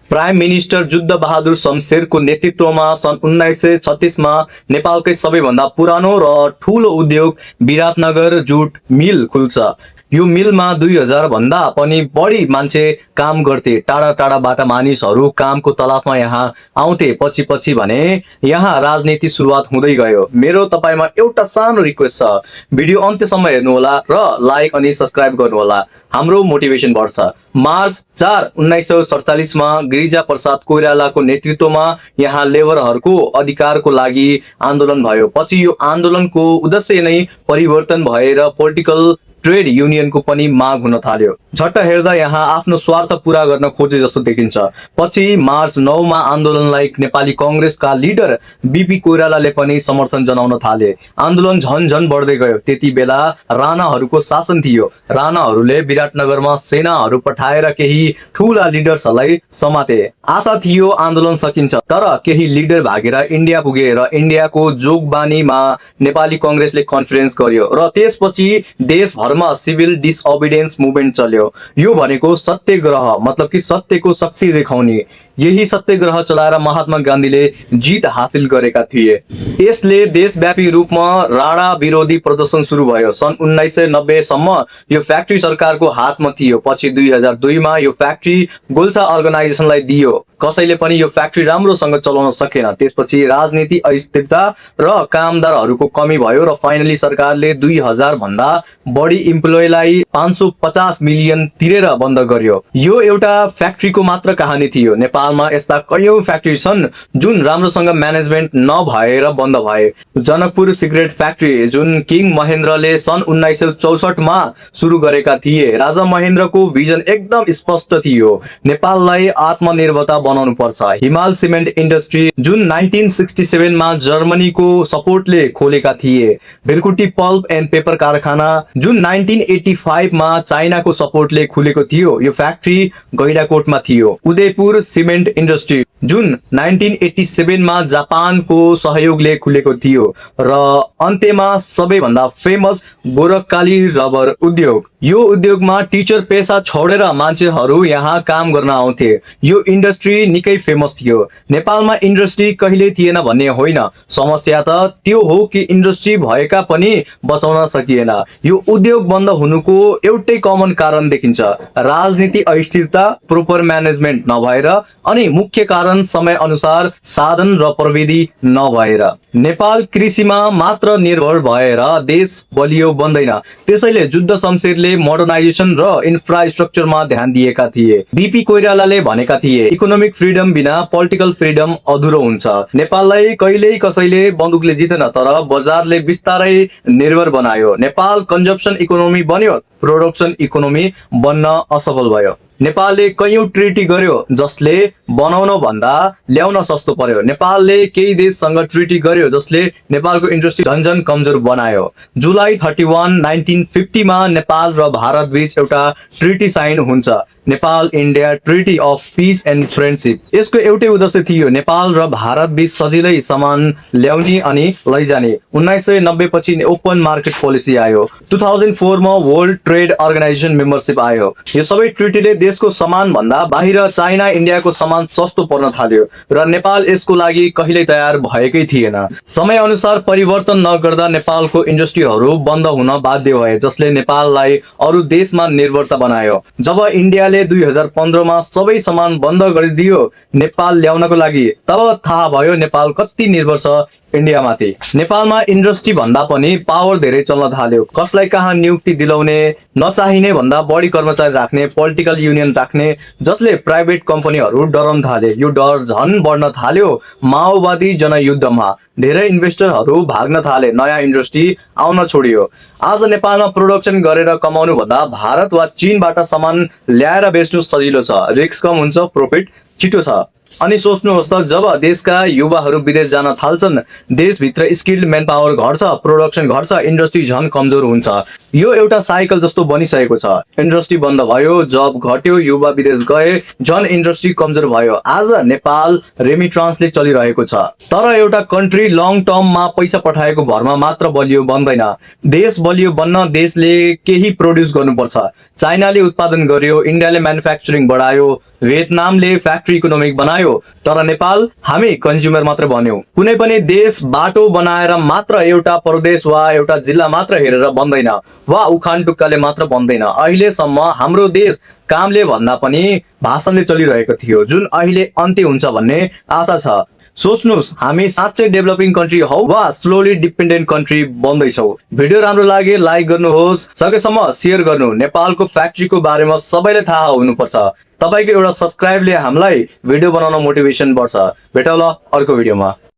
Prime minister Juddha Bahadur शमशेरको नेतृत्वमा सन् 1936 मा नेपालकै सबैभन्दा पुरानो र ठूलो उद्योग विराटनगर जुट मिल खुल्छ। यो मिलमा 2000 भन्दा पनि बढी मान्छे काम गर्थे। टाढा टाढाबाट मानिसहरू कामको तलासमा यहाँ आउँथे। पछि भने यहाँ राजनीति सुरुवात हुँदै गयो। मेरो तपाईमा एउटा सानो रिक्वेस्ट छ, भिडियो अन्त्यसम्म हेर्नुहोला र लाइक अनि सब्स्क्राइब गर्नुहोला, हाम्रो मोटिभेसन बढ्छ। मार्च 4 1947 मा गिरिजा प्रसाद कोइरालाको नेतृत्वमा यहाँ लेबरहरूको अधिकारको लागि आन्दोलन भयो। पछि यो आन्दोलनको उद्देश्य नै परिवर्तन भएर पोलिटिकल ट्रेड युनियनको पनि माग हुन थाल्यो। झट्ट हेर्दा यहाँ आफ्नो स्वार्थ पूरा गर्न खोजे जस्तो देखिन्छ। पछि मार्च 9 मा आन्दोलनलाई नेपाली कांग्रेसका लिडर बीपी कोइरालाले पनि समर्थन जनाउन थाले। आन्दोलन झन बढ्दै गयो। त्यति बेला राणाहरूको शासन थियो। राणाहरूले विराटनगरमा सेनाहरू पठाएर केही ठूला लिडर्सहरूलाई समाते। आशा थियो आन्दोलन सकिन्छ, तर केही लिडर भागेर इन्डिया पुगे र इन्डियाको जोगबानीमा नेपाली कांग्रेसले कन्फरेन्स गर्यो र त्यसपछि देशभरमा सिभिल डिसओबिडियन्स मुभमेन्ट चल्यो। यो भनेको सत्यग्रह, मतलब कि सत्यको शक्ति देखाउने। यही सत्यग्रह चलाएर महात्मा गान्धीले जित हासिल गरेका थिए। यसले देशव्यापी रूपमा राणा विरोधी प्रदर्शन सुरु भयो। सन् 1990 सम्म यो फ्याक्ट्री सरकारको हातमा थियो। पछि 2002 मा यो फ्याक्ट्री गोल्छा अर्गनाइजेसनलाई दियो। कसैले पनि यो फ्याक्ट्री राम्रोसँग चलाउन सकेन। त्यसपछि राजनीति अस्थिरता र कामदारहरूको कमी भयो र फाइनली सरकारले 2000 भन्दा बढी इम्प्लोइलाई 550 मिलियन तिरेर बन्द गर्यो। यो एउटा फ्याक्ट्रीको मात्र कहानी थियो। नेपालमा यस्ता कयौं फ्याक्ट्री छन् जुन राम्रोसँग म्यानेजमेन्ट नभएर बन्द भए। जनकपुर सिगरेट फ्याक्ट्री जुन किङ महेन्द्रले सन् 1964 मा सुरु गरेका थिए। राजा महेन्द्रको भिजन एकदम स्पष्ट थियो, नेपाललाई आत्मनिर्भरता बनाउनु पर्छ। हिमाल सिमेन्ट इन्डस्ट्री जुन 1967 मा जर्मनीको सपोर्टले खोलेका थिए। भिरकुटी पल्प एन्ड पेपर कारखाना जुन 1985 मा चाइनाको सपोर्टले खुलेको थियो। यो फ्याक्ट्री गैडाकोटमा थियो। उदयपुर सिमेन्ट इन्डस्ट्री जुन 1987 मा जापानको सहयोगले खुलेको थियो। र अन्त्यमा सबैभन्दा फेमस गोरखकाली रबर उद्योग। यो उद्योगमा टिचर पेसा छोडेर मान्छेहरू यहाँ काम गर्न आउँथे। यो इन्डस्ट्री निकै फेमस थियो। नेपालमा इन्डस्ट्री कहिले थिएन भन्ने होइन, समस्या त त्यो हो कि इन्डस्ट्री भएका पनि बचाउन सकिएन। यो उद्योग बन्द हुनुको एउटै कमन कारण देखिन्छ, राजनीति अस्थिरता, प्रोपर म्यानेजमेन्ट नभएर, अनि मुख्य कारण समय अनुसार साधन र प्रविधि नभएर। नेपाल कृषिमा मात्र निर्भर भएर देश बलियो बन्दैन। त्यसैले जुद्ध शमशेरले मोडर्नाइजेसन र इन्फ्रास्ट्रक्चरमा ध्यान दिएका थिए। बीपी कोइरालाले भनेका थिए, इकोनोमिक फ्रिडम बिना पोलिटिकल फ्रिडम अधुरो हुन्छ। नेपाललाई कहिल्यै कसैले बन्दुकले जितेन, तर बजारले बिस्तारै निर्भर बनायो। नेपाल कन्जम्पसन इकोनोमी बन्यो, प्रोडक्सन इकोनोमी बन्न असफल भयो। नेपालले कयौं ट्रिटी गर्यो जसले बनाउन भन्दा ल्याउन सस्तो पर्यो। नेपालले केही देशसँग ट्रिटी गर्यो जसले नेपालको इन्डस्ट्री झन्झन कमजोर बनायो। जुलाई 31, 1950 मा नेपाल र भारत बीच एउटा ट्रिटी साइन हुन्छ, Nepal India treaty of piece and friendship. यसको एउटै उद्देश्य थियो, नेपाल र भारत बीच सजिलै सामान ल्याउने अनि लैजाने। 1990 पछि ओपन मार्केट पोलिसी आयो। 2004 मा वर्ल्ड ट्रेड अर्गनाइजेसन मेम्बरशिप आयो। यो सबै ट्रिटीले देशको सामान भन्दा बाहिर चाइना इन्डियाको सामान सस्तो पर्न थाल्यो र नेपाल यसको लागि कहिल्यै तयार भएकै थिएन। समय अनुसार परिवर्तन नगर्दा नेपालको इन्डस्ट्रीहरू बन्द हुन बाध्य भए, जसले नेपाललाई अरू देशमा निर्भरता बनायो। जब इन्डियाले 2015 मा सबै सामान बन्द गरिदियो नेपाल ल्याउनको लागि, तब थाहा भयो नेपाल कति निर्भर छ इन्डियामाथि। नेपालमा इन्डस्ट्री भन्दा पनि पावर धेरै चल्न थाल्यो। कसलाई कहाँ नियुक्ति दिलाउने, नचाहिने भन्दा बढी कर्मचारी राख्ने, पोलिटिकल युनियन राख्ने, जसले प्राइभेट कम्पनीहरू डराउन थाले। यो डर झन बढ्न थाल्यो माओवादी जनयुद्धमा। धेरै इन्भेस्टरहरू भाग्न थाले, नयाँ इन्डस्ट्री आउन छोडियो। आज नेपालमा प्रोडक्सन गरेर कमाउनु भन्दा भारत वा चीनबाट सामान ल्याएर बेच्नु सजिलो छ, रिस्क कम हुन्छ, प्रॉफिट छिटो छ। अनि सोच्नुहोस् त, जब देशका युवाहरू विदेश जान थाल्छन्, देशभित्र स्किल्ड म्यान पावर घट्छ, प्रोडक्सन घट्छ, इन्डस्ट्री झन कमजोर हुन्छ। यो एउटा साइकल जस्तो बनिसकेको छ। इन्डस्ट्री बन्द भयो, जब घट्यो, युवा विदेश गए, झन इन्डस्ट्री कमजोर भयो। आज नेपाल रेमिट्रान्सले चलिरहेको छ। तर एउटा कन्ट्री लङ टर्ममा पैसा पठाएको भरमा मात्र बलियो बन्दैन। देश बलियो बन्न देशले केही प्रोड्युस गर्नुपर्छ। चाइनाले उत्पादन गर्यो, इन्डियाले म्यानुफ्याक्चरिङ बढायो, भियतनामले फ्याक्ट्री इकोनोमिक बनायो, तर नेपाल हामी कन्ज्युमर मात्र बन्यौ। कुनै पनि देश बाटो बनाएर मात्र एउटा प्रदेश वा एउटा जिल्ला मात्र हेरेर बन्दैन वा उखान टुक्काले मात्र बन्दैन। अहिलेसम्म हाम्रो देश कामले भन्दा पनि भाषणले चलिरहेको थियो, जुन अहिले अन्त्य हुन्छ भन्ने आशा छ। सोच्नुस्, हामी साँच्चै डेभलपिङ कन्ट्री हौ वा स्लोली डिपेन्डेन्ट कन्ट्री बन्दैछौ। भिडियो राम्रो लागे लाइक गर्नुहोस्, सकेसम्म सेयर गर्नु। नेपालको फ्याक्ट्रीको बारेमा सबैलाई थाहा हुनुपर्छ। तपाईको एउटा सब्स्क्राइबले हामीलाई भिडियो बनाउन मोटिभेसन बढ्छ। भेटौँला अर्को भिडियोमा।